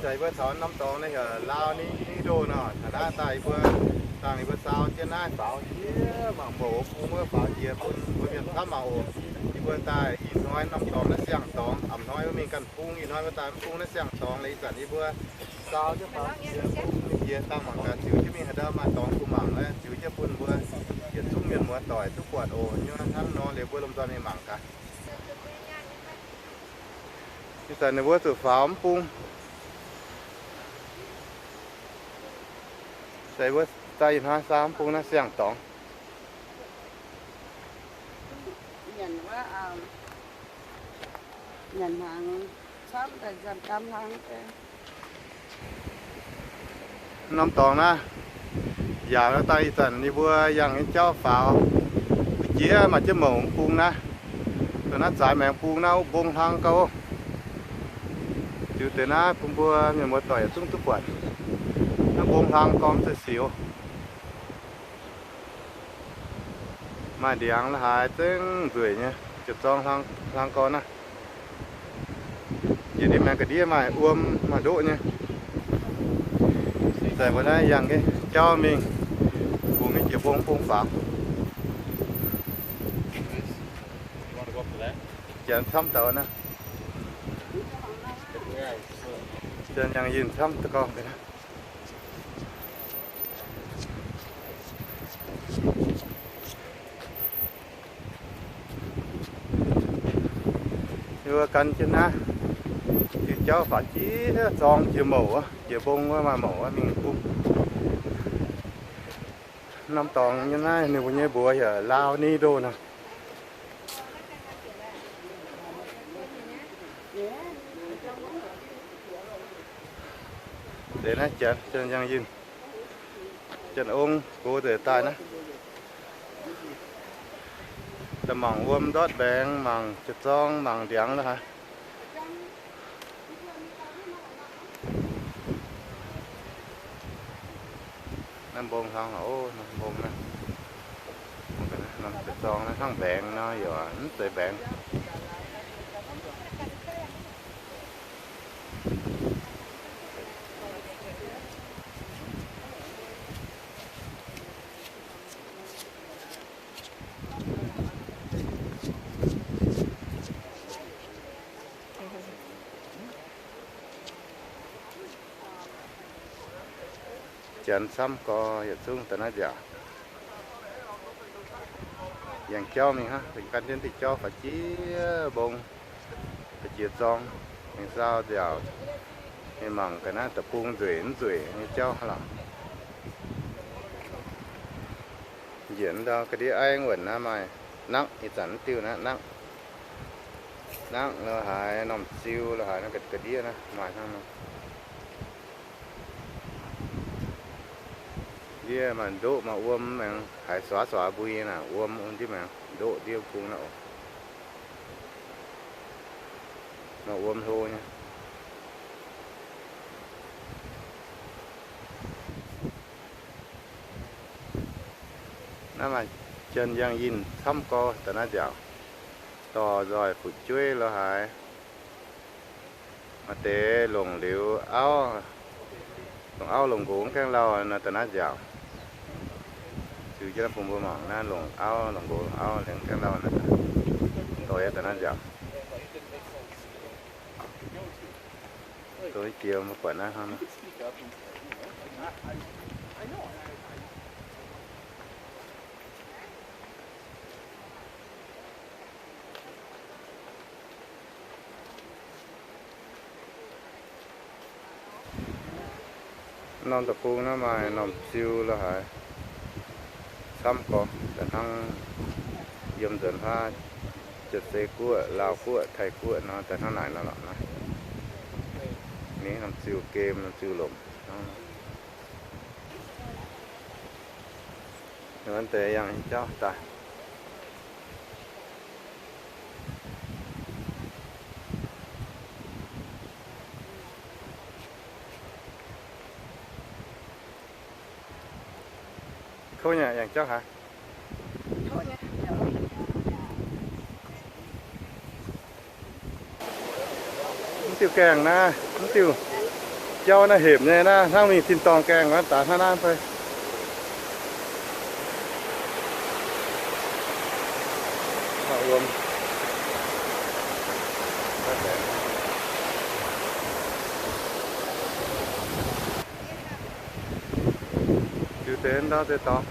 Daaih yie mbuo taux norm dorngx naaiv heuc Lao Ni, Ni Ndoh nor, taux naaiv daaih yie mbuo dangh yie mbuo saau jienv naaiv faaux jiex mangc mbuo bung wuov faaux jiex bun mbuo mienh camv mangc oc. Yie mbuo daaih ih hnoi norm dorngx naaiv siang-dorngx, a'hnoi mbuo mingh ganh bung, ih hnoi mbuo daaih mv bung naaiv siang-dorngx. Ih zanc yie mbuo saau jienv faaux jiex bung jiex dangh mangc gaax ziux jienv mingh haaix ndau maaih dorngx bun mangc naaiv, ziux jienv bun mbuo yietc zungv mienh muoz doic duqv buatc oc. Nyei hnangv nor liuz mbuo lomh nzoih mingh mangc gaax. Ih zanc ninh mbuo zuqc faaux mv bung. Daaih mbuo daaih ih hnoi saau mv bung naaiv siang-dorngx. Norm dorngx naaiv, yaac daaih ih zanc yie mbuo yangh nyei jauv faaux, jiex maaih jienv mouc mv bung naaiv. Dongh naaiv zaaix maengx bung naaiv mbong hlang gau. Ziux deix naaiv bun mbuo mienh muoz doic yietc zungv duqv buatc. Naaiv mbong hlang gau mv zeiz siux. Maaih ndiangx la'haaix zengv nzueic nyei, ziepc zorng hlang gau naaiv. Jiex ndiev maengx ga'ndiev maaih wuom maaih ndoqv nyei. Daaih mbuo naaiv yangh nyei jauv mingh, bungx nyei jiex mbong bung faaux. Janx camv dauh naaiv. Janx yangh yinh camv deix gorngv. Yie mbuo gan jienv naaiv diuh jauv faaux jiex zorng jiex mouc wuov, jiex mbong wuov maaih mouc wuov mingh bung. Norm dorngx nyei naaiv ninh mbuo nyei mbuox heuc Lao Ni Ndoh nor. Deix naaiv janx, janx yangh yinh, janx ong gox nzengc daaih naaiv. Daaih mangc wuom ndortv mbaengx, mangc jiez zorng, mangc ndiangx la'haaix. Naaiv mbong hlang oc, naaiv mbong naaiv. Norm jiez zorng naaiv hnangv mbaengx nor yaac mv zeiz mbaengx. Janx camv gorx yietc zungv daaih naaiv nziaauc. Yangh jauv mingh hnangv, gan jienv diuh jauv faaux jiex mbong, faaux jiex zorng, mingh saau nziaauc, mingh mangc ga'naaiv deic-bung nzueic mv nzueic nyei jauv hnangv lorqc. Njiec ndau ga'ndiev aiv wuonh naaiv maaih nangv, ih zanc mv diuh naaiv nangv. Nangv lo haaix, norm ziu lo haaix, naaiv ga'ndiev naaiv maaih hnangv nor. Ndiev maaih ndoqv maaih wuom maengx, haiz suav suav mbui naaic, wuom ndiev maengx, ndoqv ndiev bung naaiv oc. Maaih wuom hlo nyei. Naaiv maaih janx yangh yinh camv gorx daaih naaiv nziaauc, dorh nzoih fu'jueiv lo haaix. Maaih deix longc liuz auv, longc auv longc nqox gaengh lauh nor daaih naaiv nziaauc. Ziux jienv naaiv bun mbuo mangc naaiv, longc auv longc nqox longc auv liemh gaengh lauh nor, dorh yaac daaih naaiv nziaauc. Dongh jiex mbuo buatc naaiv hnangv nor. Norm deic-bung naaiv maaih norm ziu lo haaix camv gorx daaih hnangv yiem nzuonx huaav Jiex Zei Guoqv, Laauv Guoqv, Taiv Guoqv nor daaih hnangv naaic nor lorqc naaiv. Mingh norm ziu gem, norm ziu lomc hnangv nor. Ninh mbuo deix yangh jauv daaih. Kouv nyei, yangh jauv haaix? Mv diuh gaengh naaiv, mv diuh Biauv naaiv hepc nyei naaiv, hnangv mingh tin-dorngh gaengh naaiv, daaih hnangv naaiv fai. Ziux deix ndau deix dorngx.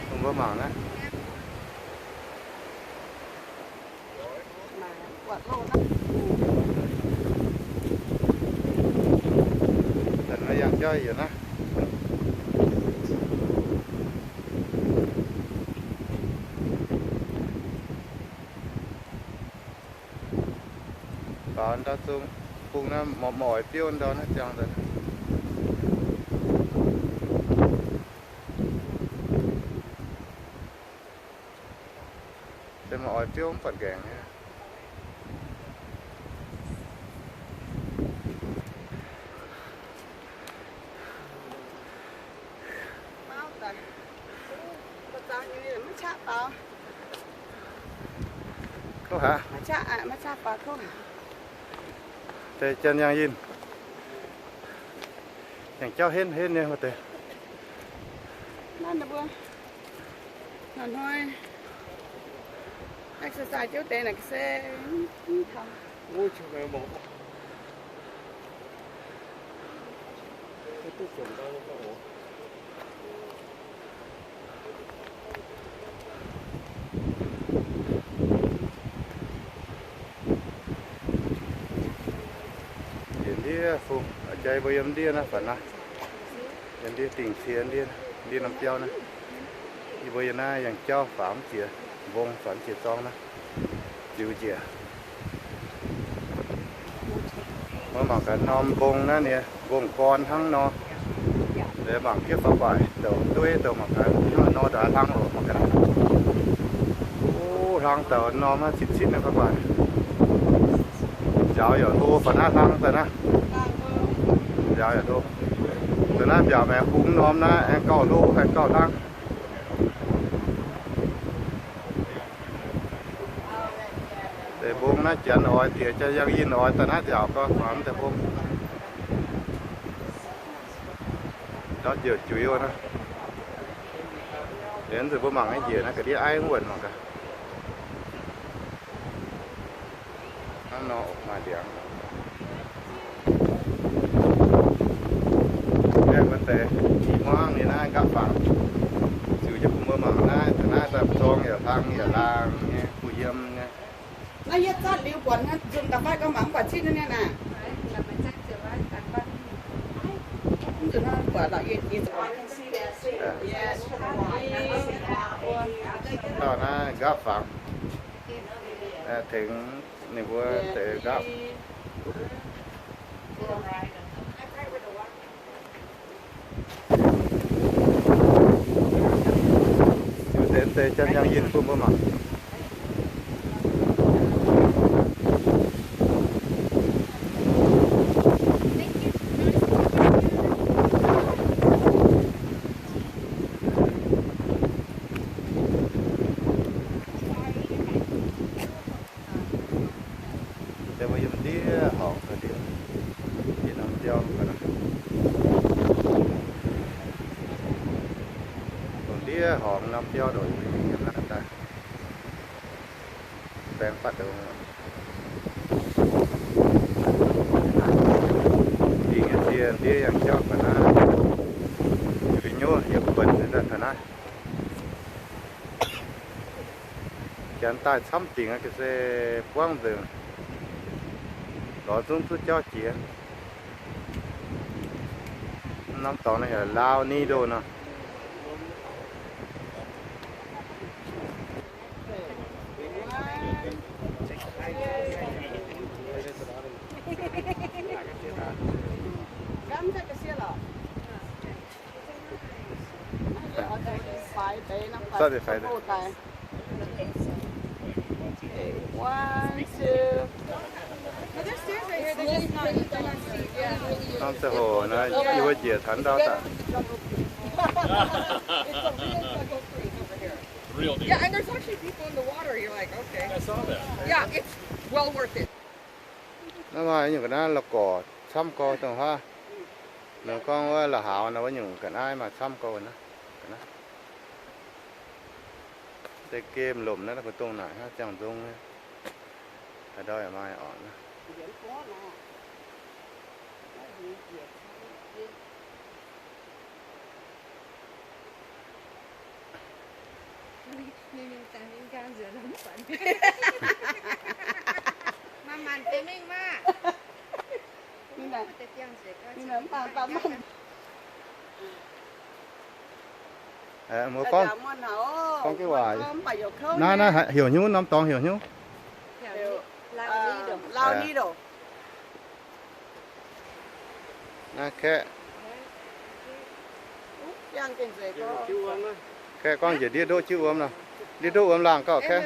Dongh mbuo mangc naaiv. Zanc naaiv yangh jauv yietc naaiv. Faaux ndau zong bung naaiv mv oix biouv ndau naaiv ziangh daaih. Se mv oix biouv mv buatc nqaengc nyei. Kouv haic. Deix janx yangh yinh. Yangh jauv henv henv nyei wuov deix. Naaiv mbuo hnoi-hnoi exercise jienv deix naaic se mv taux. Yie ndiev fungx jai mbuo yiem ndiev naaiv faaux naaiv. Yiem ndiev dingh cie ndiev, ndiev norm biauv naaiv. Yie mbuo yiem naaiv yangh jauv faaux mv jiex mbong, faaux mv jiex zorng naaiv. Ziux njiec. Mbuo mangc gaax norm mbong naaiv nyei mbong gorn hnangv nor. Mangc jienv fai guaax douc dueiv douc mangc gaax hnangv nor ndaaix hlang oc mangc gaax. O, hlang douc norm naaiv citv-citv nyei fai guaax. Nziaaux yaac hlo faaux naaiv hlang daaih naaiv. Nziaaux yaac hlo. Daaih naaiv mbiaauc maengx hungx norm naaiv aengx gauh hlo aengx gauh hlang. Deix mbong naaiv janx oix diex, janx yangh yinh oix daaih naaiv nziaauc gorx faaux deix mbong. Ndau njiec juix wuov naaiv. Liuz nzunc mbuo mangc naaiv njiec naaiv ga'ndiev aiv wuonh mangc gaax. Hnangv nor oc maaih ndiangx. Aengx wuov deix i hmuangv ninh naaiv nqaapv fangx. Ziux jienv bun mbuo mangc naaiv, taux naaiv daaih zorng yaac hlang yaac laangh nyei, kuh yiem nyei. Naaiv yietv zanc liuz buatc nzunc da'faanh gau mangc mv baac cin nyei naaic. Mv nzunc hnangv buatc la'yienh jiex. Dauh naaiv nqaapv fangx. Tengx ninh mbuo deix nqaapv. Ziux deix deix janx yangh yinh bun mbuo mangc. Deix mbuo yiem ndiev horngz daaih, ndiev norm biauv. Ndongc ndiev horngz norm biauv ndongc yiem naaiv daaih. Baeng fatv deix. Dingh nyei cie ndiev yangh jauv ga'naaiv. Yie mbuo hnyouv yiem buonc daaih taux naaiv. Janx daaih camv dingc aqv, ga'se buangv nzengc, lorz zungv duqv jauv jiex. Norm dorngx naaiv heuc Lao Nido nor. One, two. No, there's stairs right here. They're just not, they're not steep. Yeah. Hnangv ziangh hoc naaiv, yie mbuo njiec taux ndau daaih. Real deal. Yeah, and there's actually people in the water. You're like, okay. I saw that. Yeah, it's well worth it. Naaiv maaih nyungc ga'naaiv la'gorc camv gorx dongh haav. Nor gorngv wuov la'haaux nor wuov nyungc ga'naaiv maaih camv gorx naaiv. Deix gemh lomc naaiv, naaiv mbu'ndongx naaic hnangv ziangh nzong. Haaix ndau yaac maaih oc. Muoz gorngv, gorngv jienv waac. Naaiv, naaiv heuc hnyouv, norm dorngx heuc hnyouv. Naaiv kaeqv, kaeqv gorngv njiec ndiev ndoqv jienv wuom nor. Ndiev ndoqv wuom laangh gauh kaeqv.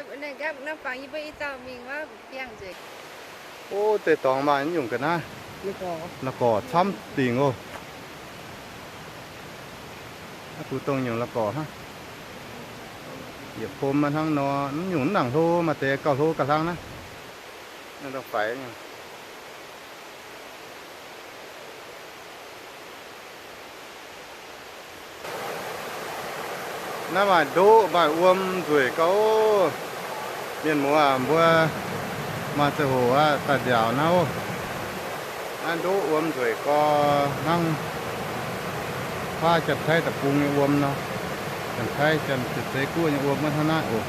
O, deix dorngx maaih nyungc ga'naaiv, la'gorc camv dingc oc. Naaiv mbu'ndongx nyungc la'gorc hnangv. Yietc pom hnangv nor, mv nyungc mv nangc hlo, maaih deix gauh hlo gauh hlang naaiv. Naaiv ndau faix nyungc. Naaiv maaih ndoqv maaih wuom nzueic gauh. Mienh muoz aac, mbuo maaih ziangh hoc aqv, daaih nziaauc naaiv oc. Naaiv ndoqv wuom nzueic gorx hnangv. Faav Janx-Taiv deic-bung nyei wuom nor. Janx-Taiv, Janx-Zeiz guoqv nyei wuom wuov hnangv naaiv oc.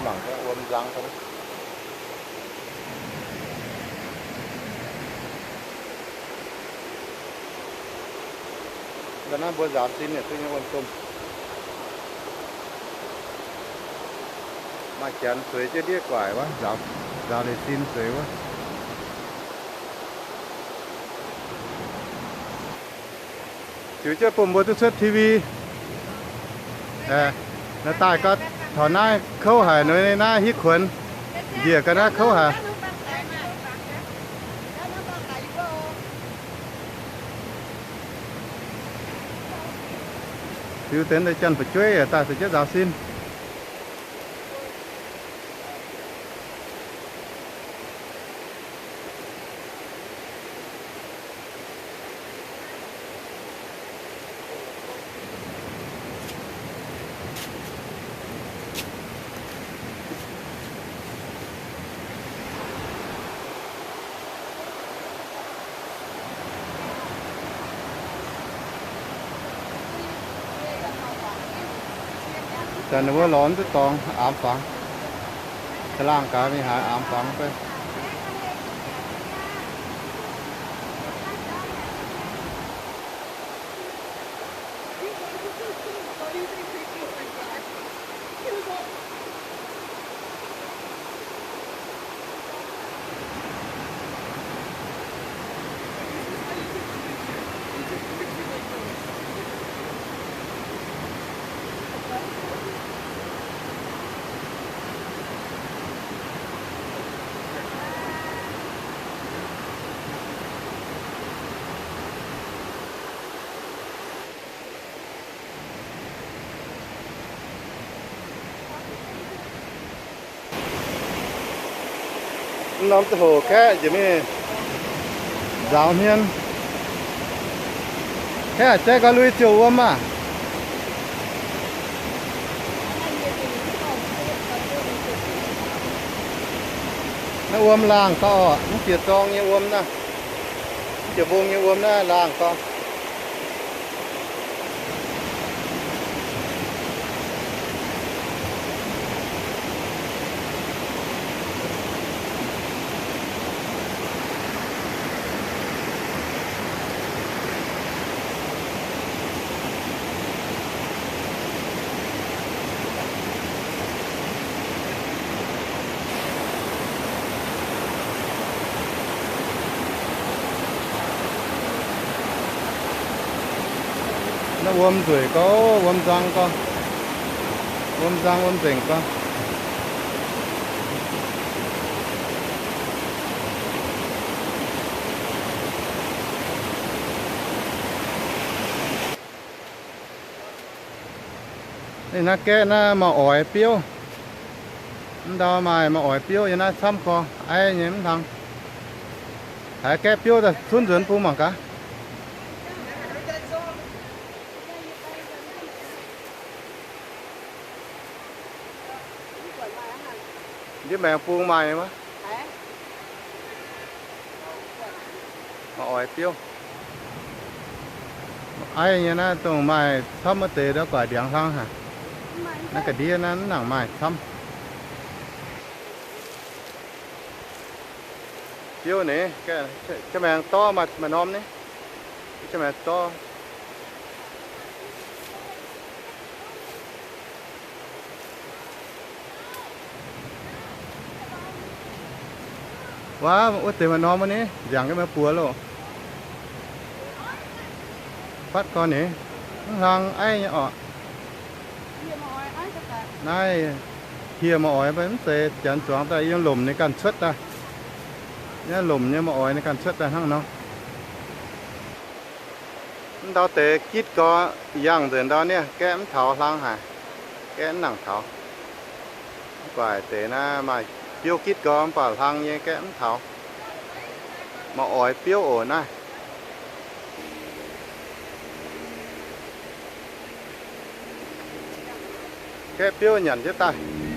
Mangc wuom nzang. Ga'naaiv mbuo nzaaux sin yaac duqv nyei wuom domh. Maaih janx zueiz jienv ndiev guaaic wuov, nzaaux, nzaaux ninh sin zueiz wuov. Ziux jienv bun mbuo duqv cuotv T V. Naaiv daaih gau, taux naaiv kouv haic, nor naaiv hitv kuonx, njiec ga'naaiv kouv haic. Ziux deix janx-fu'jueiv yaac daaih se jienv nzaaux sin. Daaih ninh mbuo lorz duqv dorngx aamx fangx. Da'laangh gaax mingh haaix aamx fangx fai. Norm ziangh hoc kaeqv njiec mingh nzaaux hmien. Kaeqv jaiv gau lui ziouc wuom maah. Naaiv wuom laangh gau oc, mv bieqc zorng nyei wuom naaiv. Mv bieqc mbong nyei wuom naaiv laangh gau. Naaiv wuom nzueic gau, wuom nzang gau. Wuom nzang wuom nzengc gau. Ninh naaiv gaeqv naaiv maaih oix biouv. Mv ndau maaih, maaih oix biouv yiem naaiv camv gorx, aiv nyei mv hlang. Haiz gaeqv biouv daaih cunv nzuonx bung mangc gaax. Ndiev maengx bung maaih maiv? Maiv oix biouv. Aiv nyei naaiv dongh maaih camv wuov deix ndau guaaic ndiangx hlang haic. Naaiv ga'ndiev naaiv mv nangc maaih camv. Biouv nyei, jaa-maengx dorv maaih norm ni. Jaa-maengx dorv. Waav, wuov deix maaih norm wuov ni, nziangx jienv maiv buoz loh. Fatv gorn ni, mv hlang aiv nyei orqc. Naaiv hieh ma'oix mv zeiz janx zuangx daaih, yiem lomc ninh ganh cuotv daaih. Yiem lomc nyei ma'oix ninh ganh cuotv daaih hnangv nor. Mv ndau deix gitv gorx yangh nzengc ndau nieh, gaeqv mv taux hlang haic. Gaeqv mv nangc taux. Guaaic deix naaiv maaih biouv gitv gorx mv baac hlang nyei gaeqv mv taux. Ma'oix biouv oc naaiv. Gaeqv biouv nyanc jienv daaih.